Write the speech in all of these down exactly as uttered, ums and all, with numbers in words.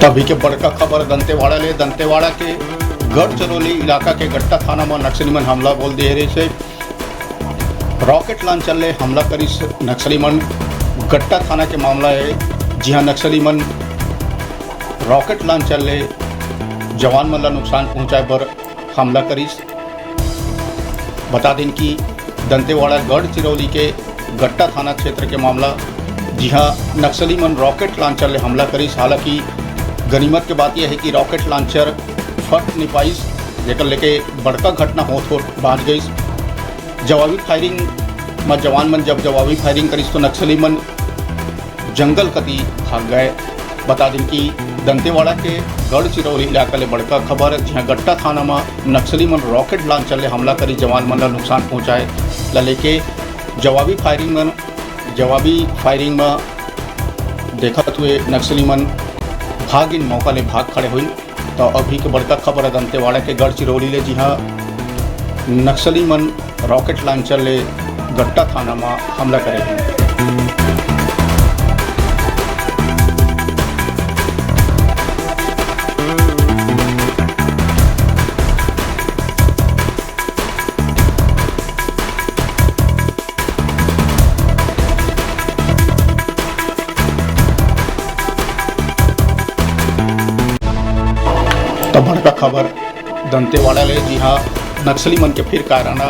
अभी के बड़का खबर दंतेवाड़ा ले। दंतेवाड़ा के गढ़चिरौली इलाका के गट्टा थाना म नक्सली मन हमला बोल दिए रहिस हे। रॉकेट लॉन्चर ले हमला करिस नक्सली मन। गट्टा थाना के मामला हे, जिहां नक्सली मन रॉकेट लॉन्चर ले जवान मन ला नुकसान पहुंचाए बर हमला करिस। बता दिन कि दंतेवाड़ा गढ़चिरौली के गट्टा थाना क्षेत्र के मामला, जिहां नक्सली मन रॉकेट लॉन्चर ले हमला करिस। हालांकि गनीमत के बात यह है कि रॉकेट लॉन्चर फट नहीं पाइस, जेकर लेके बड़का घटना होत होत बांच गइस। जवाबी फायरिंग म जवान मन जब जवाबी फायरिंग करिस तो नक्सली मन जंगल कती भाग गए। बता दिन कि दंतेवाड़ा के गढ़चिरौली इलाका ले बड़का खबर, जिहां गट्टा थाना म नक्सली मन रॉकेट लॉन्चर ले हमला करी, जवान मन ला नुकसान पहुंचाए ला लेके जवाबी फायरिंग मन जवाबी फायरिंग म देखत हुए नक्सली मन भागिन, मौका ले भाग खड़े हुई। तो अभी के बड़का खबर है दंतेवाड़ा के गढ़चिरौली ले, जिहां नक्सली मन रॉकेट लॉन्चर ले गट्टा थाना म हमला करे हे। तो बड़का खबर दंतेवाड़ा ले, जिहां नक्सली मन के फिर कायराना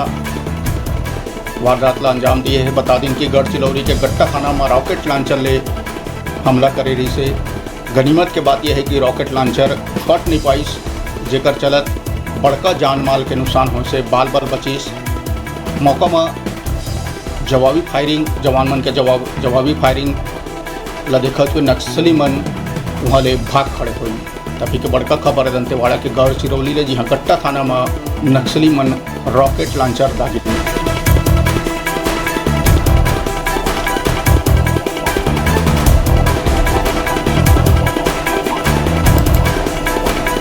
वारदात ला अंजाम दिए हे। बता दिन कि गढ़चिरौली के गट्टा थाना म रॉकेट लॉन्चर ले हमला करे रहिस हे। गनीमत के बात यह है कि रॉकेट लॉन्चर फट नहीं पाइस, जेकर चलत बड़का जान माल के नुकसान होए से बाल बाल बचिस। मौका म जवाबी फायरिंग, जवान मन के जवाब जवाबी फायरिंग ला देखत हुए नक्सली मन उहां ले भाग खड़े हुए। तभी के बड़का खबर है दंतेवाड़ा के गढ़चिरौली ले, जिहां गट्टा थाना म नक्सली मन रॉकेट लॉन्चर दागे।